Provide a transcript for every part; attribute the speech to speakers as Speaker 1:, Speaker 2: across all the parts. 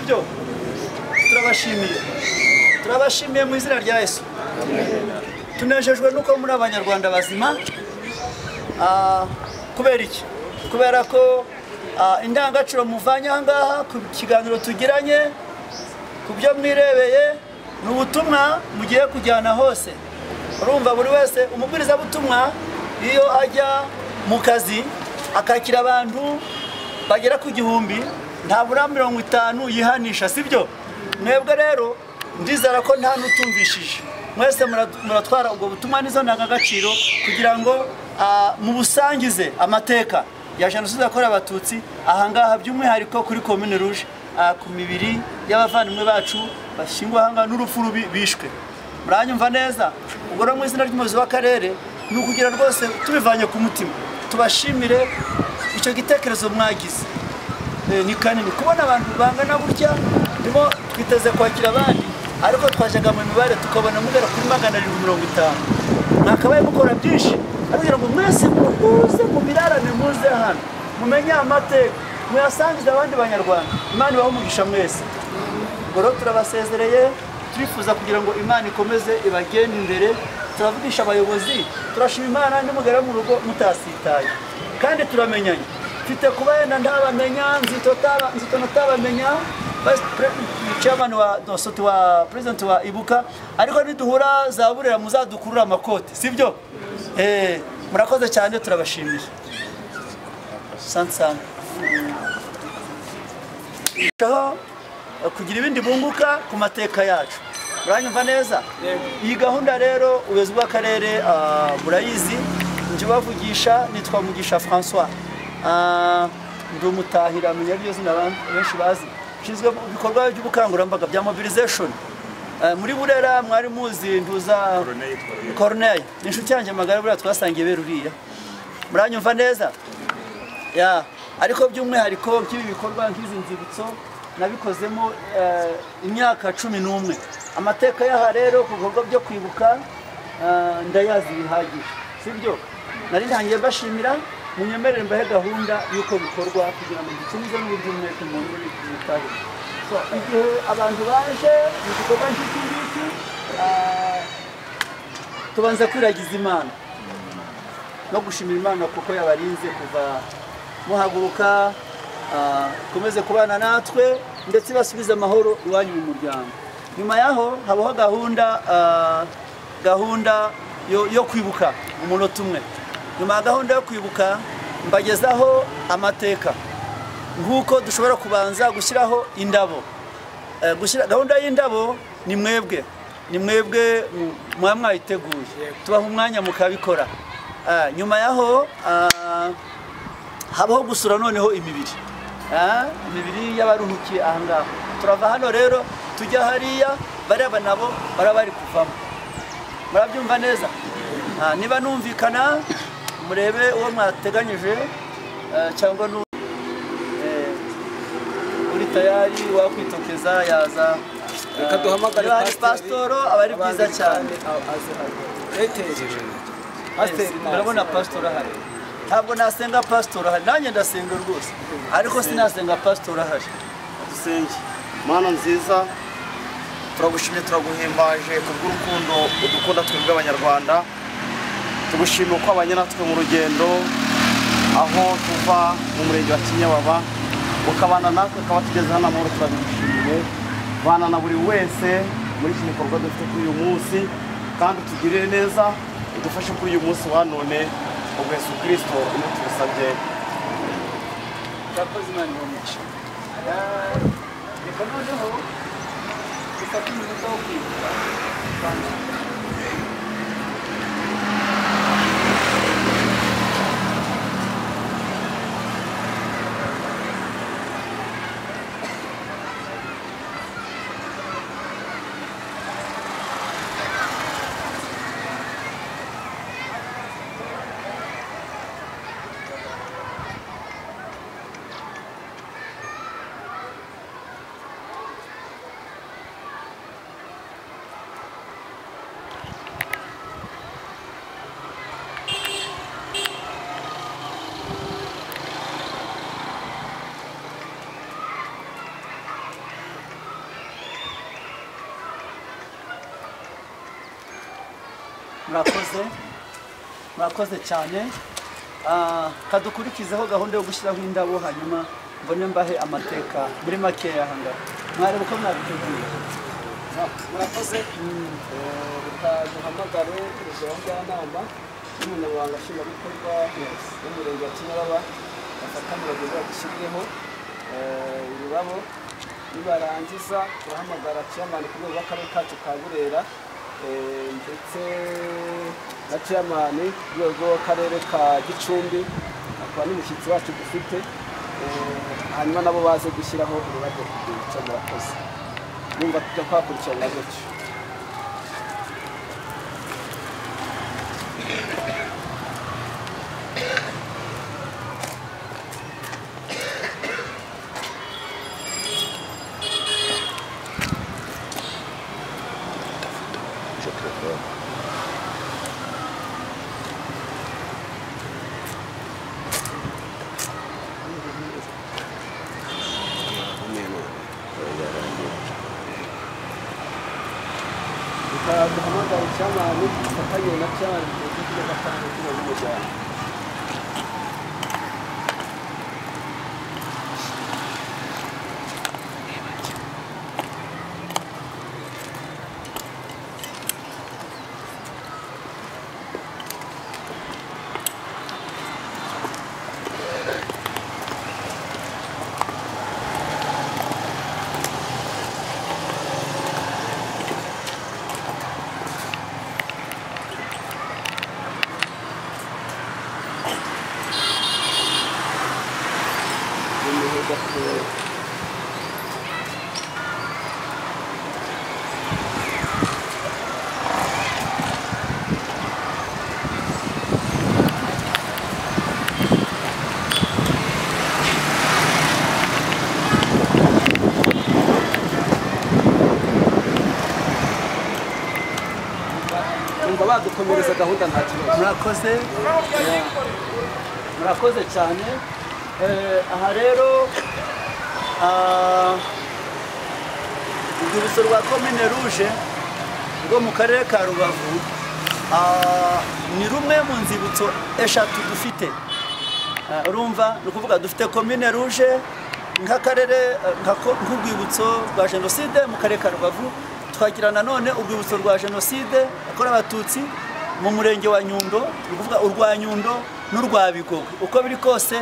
Speaker 1: Sibyo? Turabashimiye. Turabashimiye mu izina rya Yesu. Tunejejwe nuko muri abanyarwanda bazima. Kubera iki? Kubera ko indangagaciro muvanye aha ngaha ku kiganiro tugiranye, ku byo mwirebeye, ni ubutumwa mugiye kujyana hose. Urumva buri wese umubwirizabutumwa iyo ajya mu kazi akakira abantu bagera ku 1000 ntabura 50 yihanisha, sibyo? Mwebwe rero ndizera ko nta nutumvishije. Mwese muratwara ubwo butumwa nizo ndangagaciro kugira ngo mubusangize amateka ya jenoside yakorewe abatutsi ahangaha by'umwihariko kuri Commune Rouge, ku mibiri y'abavandimwe bacu bashyingwa ahangaha n'urupfu rubi bishwe. Muranyumva neza? Ubwo rero mu izina ry'umuyobozi w'akarere ni ukugira rwose tubivanye ku mutima tubashimire icyo gitekerezo mwagize. Ni kanini kubona abantu bangana gutya, ndimo twiteze kwakira abandi, ariko twajyaga mu mibare tukabona mugera kuri 750. Mwakabaye mukora byinshi kugira ngo mwese muhuze mu birarane, muze hano mumenye amateka muyasangize abandi banyarwanda. Imana ibahe umugisha mwese. Ubwo rero turabasezereye, turifuza kugira ngo Imana ikomeze ibagende imbere. Turavugisha abayobozi, turashima Imana nimugera mu rugo mutasitaye, kandi turamenyanye. Mfite kuba yenda ntabamenya, Nzito ntabamenya, chairman wa dosoti wa president wa Ibuka, ariko niduhura za Burera muzadukurura amakote, sibyo? Murakoze cyane, turabashimiye. Sansa kugira ibindi bunguka ku mateka yacu. Muranyumva neza? Iyi gahunda rero ubuyobozi bw'akarere burayizi. Nje bavugisha nitwa Mugisha François. Ndi umutahira menya ryo zina benshi bazi. Nshinzwe mu bikorwa by'ubukangurambaga bya mobilization. Muri Burera mwari muzi ntuza Corneille. Ni inshuti yanjye magara, buriya twasangiye beruriya. Muranyumva neza? Ya, ariko by'umwihariko by'ibi bikorwa nk'izi nzibutso nabikozemo imyaka 11. Amateka yaha rero ku bikorwa byo kwibuka ndayazi bihagije, sibyo? Nari ntangiye bashimira, munyemerere mbahe gahunda y'uko bikorwa kugira ngo dusubize n'uburyo umwete umuntu uri kumutaho. So igihe abantu baje mu gikorwa nk'iki ngiki, tubanza kwiragiza Imana no gushimira Imana kuko yabarinze kuva muhaguruka, komeze kubana natwe ndetse basubize amahoro iwanyu mu muryango. Nyuma yaho habaho gahunda yo kwibuka umunota umwe. Nyuma ya gahunda yo kwibuka mbagezaho amateka nk'uko dushobora kubanza gushyiraho indabo. Gushyira gahunda y'indabo ni mwebwe, ni mwebwe mwayiteguye, tubaha umwanya mukabikora. Nyuma yaho habaho gusura noneho imibiri, imibiri y'abaruhukiye aha ngaha. Turava hano rero tujya hariya, bareba nabo baraba bari kuvamo. Murabyumva neza? Niba numvikana murebe uwo mwateganyije cyangwa uri tayari wakwitokeza yaza.
Speaker 2: Reka duhamagare
Speaker 1: pasitoro, aba ari byiza cyane. Murabona pasitoro ahari. Ntabwo nasenga pasitoro ahari, nanjye ndasenga rwose, ariko sinasenga pasitoro ahari.
Speaker 3: Dusenge. Mana nziza, turagushimye, turaguhimbaje kubw'urukundo udukunda twebwe abanyarwanda. Tugushimye uko abanye natwe mu rugendo aho tuva mu murenge wa Kinyababa ukabana natwe ukaba tugeze hano amahoro, turabigushimiye. Bana na buri wese muri iki gikorwa dufite kuri uyu munsi, kandi utugirire neza, udufashe kuri uyu munsi wa none, ubwo Yesu Kristo niwe tubisabye.
Speaker 1: Murakoze, Imana ibahe umugisha. Reka noneho dufate umunota wo kwibuka. Murakoze, murakoze cyane. Kadukurikizeho gahunda yo gushyiraho indabo, hanyuma mbone mbahe amateka muri makeya aha ngaha. Mwareba uko mwabiteguye.
Speaker 2: Murakoze. Reka duhamagare perezida wa njyanama n'umunyamabanga nshingwabikorwa w'umurenge wa Kinyaraba, bafatane bageze badushyirireho ururabo. Nibarangiza turahamagara chairman ku rwego rw'akarere kacu ka Burera, ndetse na chairman ku rwego rw'akarere ka Gicumbi, akaba n'umushyitsi wacu dufite, hanyuma nabo baze gushyiraho ururabyo ku rwibutso. Murakoze. Numva tujya kwakurikirana gutyo. Duhamagara chairman dufatanye na chairman tugiye gatanu n'umuryango. Badukomereza gahunda nta kibazo.
Speaker 1: Murakoze, murakoze cyane. Aha rero urwibutso rwa Commune Rouge rwo mu karere ka Rubavu ni rumwe mu nzibutso eshatu dufite. Urumva ni ukuvuga dufite Commune Rouge nk'akarere nk'urwibutso rwa jenoside mu karere ka Rubavu, twagira nanone urwibutso rwa jenoside yakorewe Abatutsi mu murenge wa Nyundo, ni ukuvuga urwa Nyundo n'urwa Bigogwe. Uko biri kose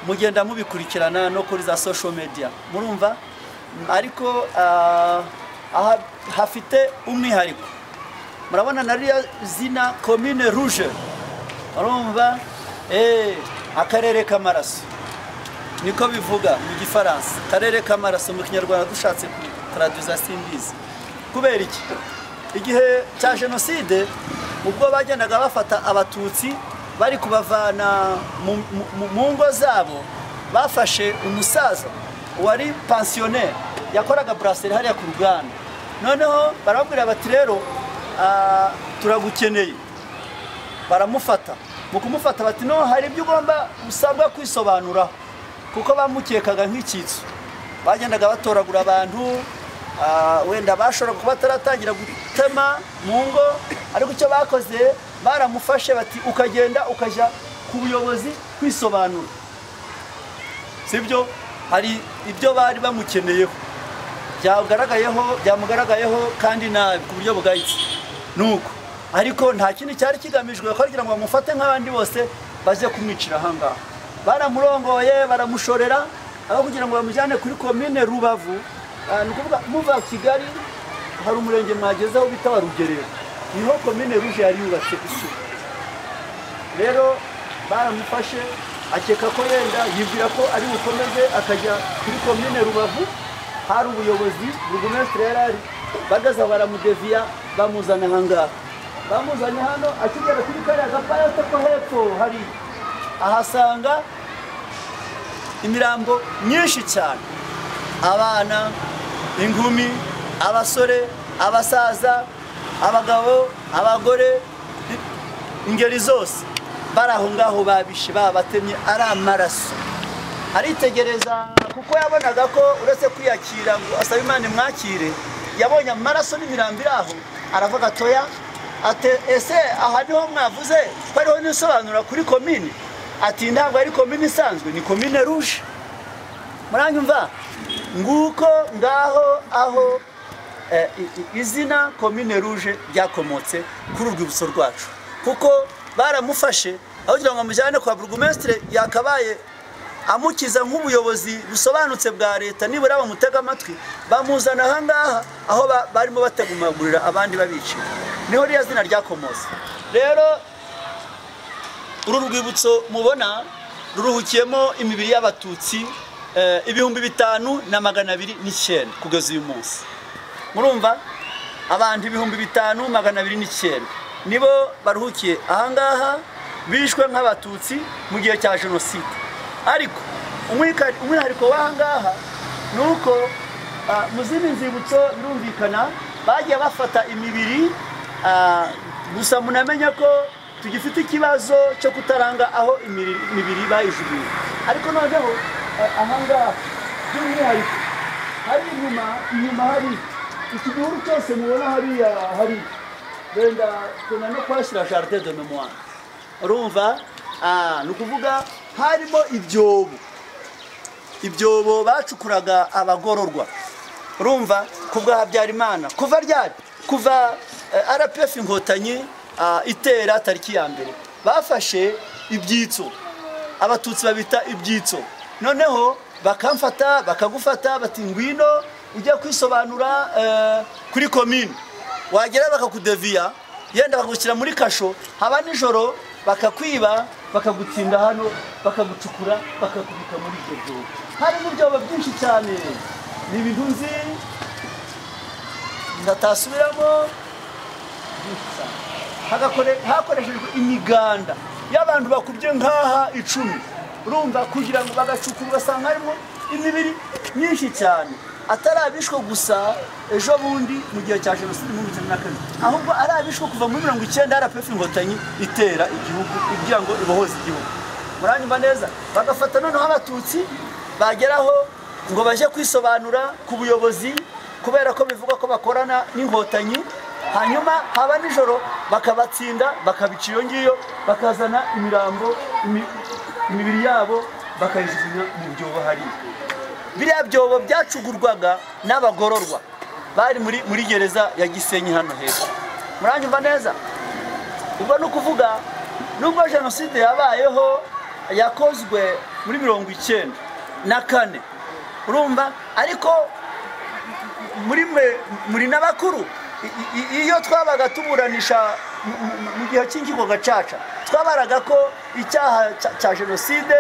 Speaker 1: mugenda mubikurikirana no kuri za social media, murumva. Ariko aha hafite umwihariko, murabona na ririya zina Commune Rouge, urumva akarere k'amaraso niko bivuga mu Gifaransa, akarere k'amaraso mu Kinyarwanda dushatse traduza simbizi. Kubera iki? Igihe cya jenoside ubwo bagendaga bafata Abatutsi bari kubavana mu ngo zabo, bafashe umusaza wari pensionnaire yakoraga brasserie hariya ku ruganda. Noneho barababwira bati rero turagukeneye, baramufata. Mu kumufata bati no hari ibyo ugomba usabwa kwisobanuraho, kuko bamukekaga nk'icyitso. Bagendaga batoragura abantu wenda bashobora kuba bataratangira gutema mu ngo, ariko icyo bakoze baramufashe bati ukagenda ukajya ku buyobozi kwisobanura, sibyo? Hari ibyo bari bamukeneyeho byamugaragayeho kandi nabi ku buryo bugayitse nuko, ariko nta kindi cyari kigamijwe kugira ngo bamufate nk'abandi bose baze kumwicira aha ngaha. Baramurongoye baramushorera aho kugira ngo bamujyane kuri Commune Rubavu. Ni ukuvuga muva Kigali hari umurenge mwagezeho bita wa Rugerero, niho Commune Rouge yari yubatse isuku. Rero baramufashe akeka ko yenda yibwira ko ari bukomeze akajya kuri Commune Rubavu, hari ubuyobozi burugumestre yarari, bagaza baramudeviya bamuzana aha ngaha. Bamuzanye hano akigera kuri kariya gapayate ko hepfo hari ahasanga imirambo myinshi cyane, abana, inkumi, abasore, abasaza, abagabo, abagore, ingeri zose bari aho ngaho babishe babatemye ari amaraso. Aritegereza kuko yabonaga ko uretse kwiyakira ngo asabe Imana imwakire, yabonye amaraso n'imirambo iri aho, aravuga atoya Ati ese aha niho mwavuze ko ariho nisobanura kuri komine? Ati ntabwo ari komine isanzwe, ni komine rouge. Muranyumva? Nguko ngaho aho izina komine rouge ryakomotse kuri urwibutso rwacu, kuko baramufashe aho kugira ngo amujyane kwa burugumestre yakabaye amukiza nk'ubuyobozi busobanutse bwa leta, nibura bamutega amatwi, bamuzana aha ngaha aho barimo bategumagurira abandi babicira. Niho ririya zina ryakomotse. Rero uru rwibutso mubona ruruhukiyemo imibiri y'abatutsi 5209 kugeza uyu munsi. Murumva abantu 5209 nibo baruhukiye aha ngaha, bishwe nk'abatutsi mu gihe cya jenoside. Ariko umwihariko w'aha ngaha ni uko mu zindi nzibutso birumvikana bagiye bafata imibiri, gusa munamenye ko tugifite ikibazo cyo kutaranga aho imibiri bayijugunye. Ariko noneho aha ngaha by'umwihariko hari inyuma hari iki gihuru cyose mubona hariya, hari wenda tuna no kwashyira jardin de mémoire. Urumva ni ukuvuga harimo ibyobo bacukuraga abagororwa. Urumva kubwa Habyarimana kuva ryari, kuva RPF Inkotanyi itera tariki ya mbere, bafashe ibyitso, abatutsi babita ibyitso. Noneho bakamfata bakagufata bati ngwino ujya kwisobanura kuri komine, wagera bakakudeviya yenda bakagushyira muri kasho, haba nijoro bakakwiba bakagutsinda hano, bakagucukura bakakubika muri ibyo byobo. Harimo ibyobo byinshi cyane, ni ibintu nzi ndatasubiramo byinshi cyane. Hakoreshejwe imiganda y'abantu bakubye nkaha 10, urumva, kugira ngo bagacukura, ugasanga harimo imibiri myinshi cyane, atari abishwe gusa ejo bundi mu gihe cya jenoside mu 1994, ahubwo ari abishwe kuva muri 90 RPF Inkotanyi itera igihugu kugira ngo ibohoze igihugu. Muranyumva neza? Bagafata noneho abatutsi bageraho ngo baje kwisobanura ku buyobozi, kubera ko bivuga ko bakorana n'inkotanyi, hanyuma haba nijoro bakabatsinda bakabica iyo ngiyo, bakazana imirambo imibiri yabo bakayijugunya mu byobo hariya. Biriya byobo byacugurwaga n'abagororwa bari muri gereza ya Gisenyi hano hepfo. Muranyumva neza? Ubwo ni ukuvuga nubwo jenoside yabayeho yakozwe muri 94, urumva, ariko muri mwe muri n'abakuru, iyo twabaga tuburanisha mu gihe cy'inkiko gacaca, twabaraga ko icyaha cya jenoside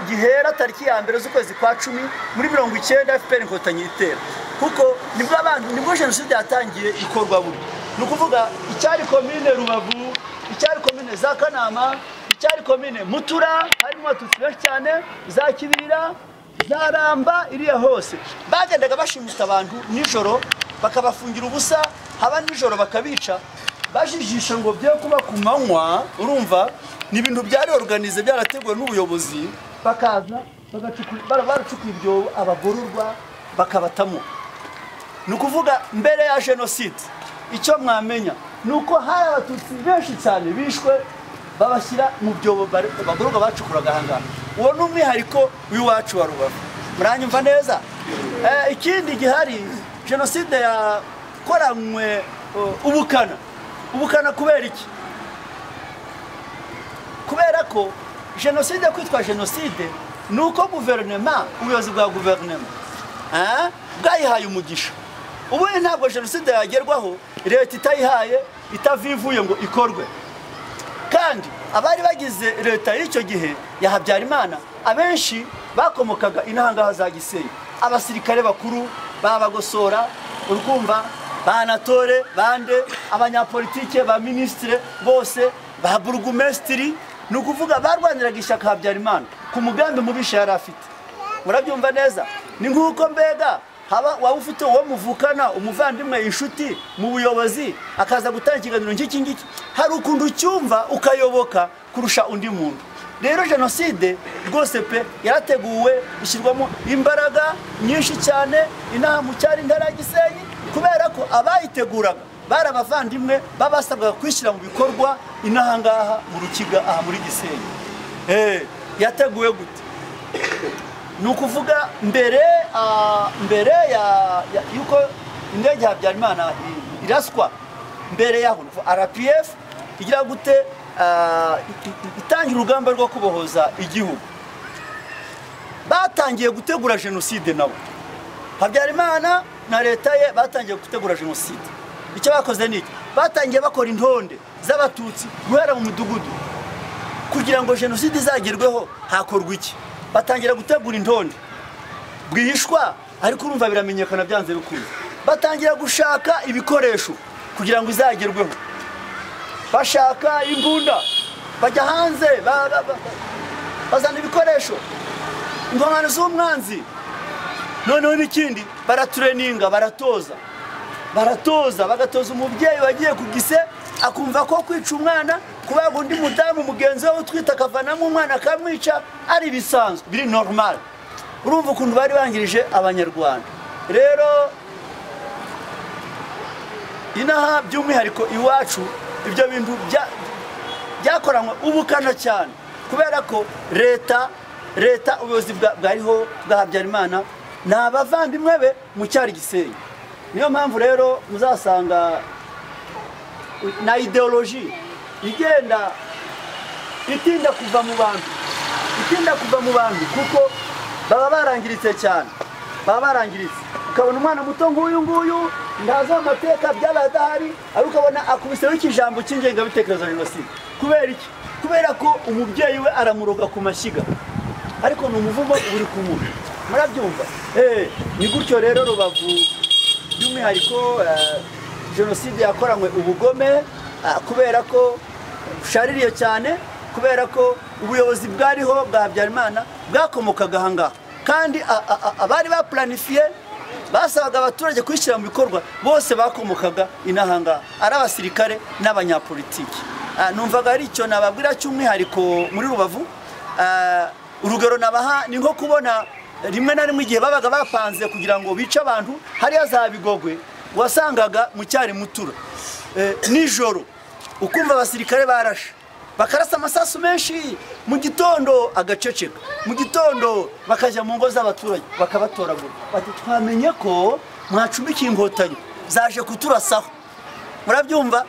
Speaker 1: gihera tariki ya mbere z'ukwezi kwa 10 muri 90 FPR Inkotanyi itera, kuko nibwo abantu nibwo jenoside yatangiye ikorwa buryo. Ni ukuvuga icyari komine Rubavu, icyari komine za Kanama, icyari komine Mutura, harimo abatutsi benshi cyane, za Kibirira, za Ramba, iriya hose bagendaga bashimuta abantu nijoro bakabafungira ubusa, haba nijoro bakabica bajijisha ngo bye kuba ku manywa. Urumva ni ibintu byari organize byarateguwe n'ubuyobozi, bakaza baracukura ibyobo abagororwa bakabatamo. Ni ukuvuga mbere ya jenoside icyo mwamenya ni uko hari abatutsi benshi cyane bishwe babashyira mu byobo abagororwa bacukuraga aha ngaha. Uwo ni umwihariko w'iwacu wa Rubavu. Muranyumva neza? Ikindi gihari, jenoside yakoranywe ubukana. Ubukana kubera iki? Kubera ko jenoside kwitwa jenoside ni uko guverinoma, ubuyobozi bwa guverinoma bwayihaye umugisha. Ubundi ntabwo jenoside yagerwaho leta itayihaye, itavivuye ngo ikorwe. Kandi abari bagize leta y'icyo gihe ya Habyarimana abenshi bakomokaga inahangaha za Gisenyi, abasirikare bakuru babagosora, urukumva, banatore bande, abanyapolitike ba ministre bose, ba burugumestiri, ni ukuvuga barwaniraga ishyaka Habyarimana ku mugambi mubisha yari afite. Murabyumva neza? Ni nk'uko mbega haba waba ufite uwo muvukana, umuvandimwe, inshuti mu buyobozi, akaza gutanga ikiganiro nk'iki ngiki, hari ukuntu ucyumva ukayoboka kurusha undi muntu. Rero jenoside rwose pe yarateguwe, ishyirwamo imbaraga nyinshi cyane inaha mu cyari intara ya Gisenyi, kubera ko abayiteguraga bari abavandimwe babasabwaga kwishyira mu bikorwa inahangaha mu Rukiga aha muri Gisenyi. Yateguwe gute? Ni ukuvuga mbere ya yuko indege ya Habyarimana iraswa, mbere yaho RPF igira gute itangira urugamba rwo kubohoza igihugu, batangiye gutegura jenoside nabo. Habyarimana na leta ye batangiye gutegura jenoside. Icyo bakoze ni iki? Batangiye bakora intonde z'abatutsi guhera mu mudugudu kugira ngo jenoside izagerweho. Hakorwa iki? Batangira gutegura intonde bwihishwa, ariko urumva biramenyekana byanze bikunze. Batangira gushaka ibikoresho kugira ngo izagerweho, bashaka imbunda, bajya hanze bazana ibikoresho, ingomano z'umwanzi. Noneho n'ikindi, baratureninga, baratoza, bagatoza umubyeyi wagiye ku gise akumva ko kwica umwana, kubaga undi mudamu mugenzi we utwite akavanamo umwana akamwica ari bisanzwe, biri normal. Urumva ukuntu bari bangirije abanyarwanda. Rero inaha by'umwihariko iwacu ibyo bintu byakoranywe ubukana cyane, kubera ko leta ubuyobozi bwariho bwa Habyarimana ni abavandimwe be mu cyari Gisenyi. Niyo mpamvu rero muzasanga na ideoloji igenda itinda kuva mu bantu, kuko baba barangiritse cyane, baba barangiritse. Ukabona umwana muto nk'uyu nguyu ntazi amateka byabaye adahari, ariko ukabona akubiseho ikijambo cy'ingengabitekerezo ya jenoside. Kubera iki? Kubera ko umubyeyi we aramuroga ku mashyiga, ariko ni umuvumo uri ku muntu. Murabyumva? Ni gutyo rero Rubavu by'umwihariko jenoside yakoranywe ubugome, kubera ko bushaririye cyane, kubera ko ubuyobozi bwariho bwa Habyarimana bwakomokaga aha ngaha, kandi abari baplanifiye basabaga abaturage kwishyira mu bikorwa bose bakomokaga inaha ngaha, ari abasirikare n'abanyapolitiki. Numvaga ari icyo nababwira cy'umwihariko muri Rubavu. Urugero nabaha ni nko kubona rimwe na rimwe igihe babaga bapanze kugira ngo bice abantu hariya za Bigogwe, wasangaga mu cyari Mutura nijoro ukumva abasirikare barashe, bakarasa amasasu menshi, mu gitondo agaceceka, mu gitondo bakajya mu ngo z'abaturage bakabatoragura, bati twamenye ko mwacumbikiye inkotanyi zaje kuturasaho. Murabyumva?